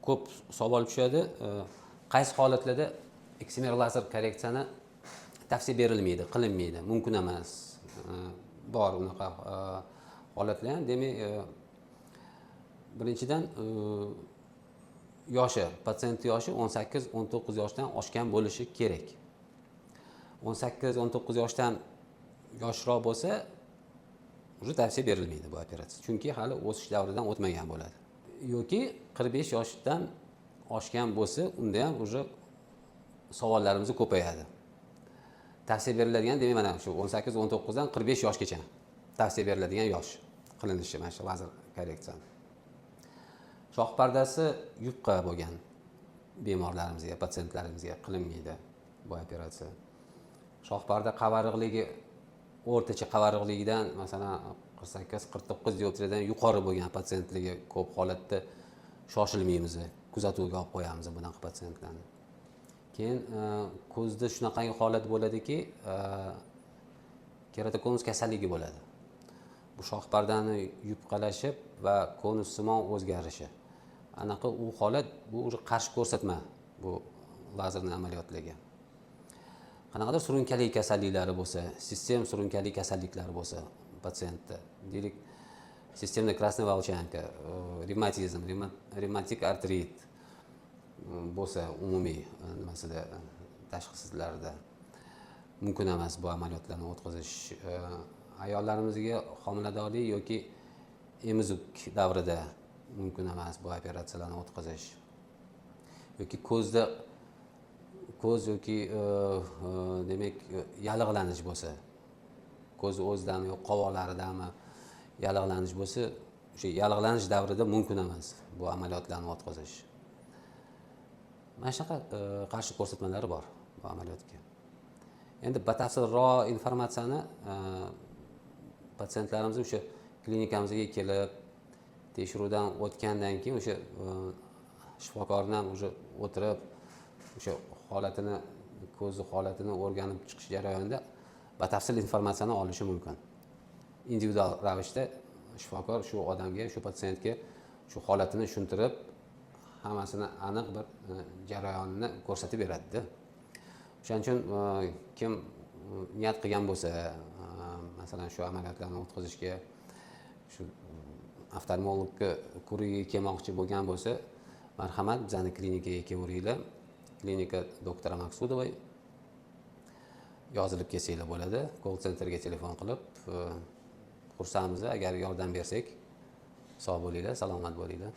Ko'p savol tushadi, qaysi holatlarda eksimer lazer korreksiyani tavsiya berilmaydi, qilinmaydi, mumkin emas. Bor unaqa holatlar ham. Demak, birinchidan, yoshi, patsientni yoshi 18-19 yoshdan oshgan bo'lishi kerak. 18-19 yoshdan yoshroq bo'lsa, уже tavsiya berilmaydi bu operatsiya, chunki hali o'sish davridan o'tmagan bo'ladi. Yoki 45 yoshdan oshgan bo'lsa, unda ham уже savollarimiz ko'payadi. Tavsiya beriladigan, demak, mana shu 18-19dan 45 yoshgacha tavsiya beriladigan yosh qilinishi mana shu lazer korreksiyani. Shox pardasi yupqa bo'lgan bemorlarimizga, patsientlarimizga qilinmaydi bu operatsiya. Shox parda qavariqligi o'rtacha qavariqligidan, masalan, 48-49 dioptriyadan yuqori bo'lgan patsientlarga ko'p holatda shoshilmaymiz, kuzatuvga olib qo'yamiz bunaqa patsientlarni. Keyin ko'zda shunaqangi holat bo'ladiki, keratokonus kasalligi bo'ladi. Bu shox pardani yupqalashib va konussimon o'zgarishi, anaqa u holat, bu уже qarshi ko'rsatma bu lazerni amaliyotlarga. Qanaqadir surunkali kasalliklari bo'lsa, sistem surunkali kasalliklari bo'lsa patsientda, deylik, системная красная волчанка, revmatizm, revmatik artrit bo'lsa, umumiy nimasida, tashxislarida mumkin emas bu amaliyotlarni o'tkazish. Ayollarimizga homiladorlik yoki emizik davrida mumkin emas bu operatsiyalarni o'tkazish. Yoki ko'zda, ko'z yoki demak, yallig'lanish bo'lsa, ko'z o'zidami yo qovoqlaridami yallig'lanish bo'lsa, o'sha yallig'lanish davrida mumkin emas bu amaliyotlarni o'tkazish. Mana shunaqa qarshi ko'rsatmalari bor bu amaliyotga. Endi batafsilroq informatsiyani patsientlarimiz o'sha klinikamizga kelib, tekshiruvdan o'tgandan keyin, o'sha shifokorni ham уже o'tirib, o'sha holatini, ko'zni holatini o'rganib chiqish jarayonida batafsil informatsiyani olishi mumkin. Individual ravishda shifokor shu odamga, shu patsientga shu holatini tushuntirib, hammasini aniq bir jarayonni ko'rsatib beradida. O'shaning uchun kim niyat qilgan bo'lsa, masalan, shu amaliyotlarni o'tkazishga, shu oftalmologga ko'rigiga kelmoqchi bo'lgan bo'lsa, marhamat, bizani klinikaga kelaveringlar. Klinika доктора Maqsudовой. Yozilib kelsanglar bo'ladi, колл центр ga telefon qilib. Xursandmiz agar yordam bersak. Sog' bo'linglar, salomat bo'linglar.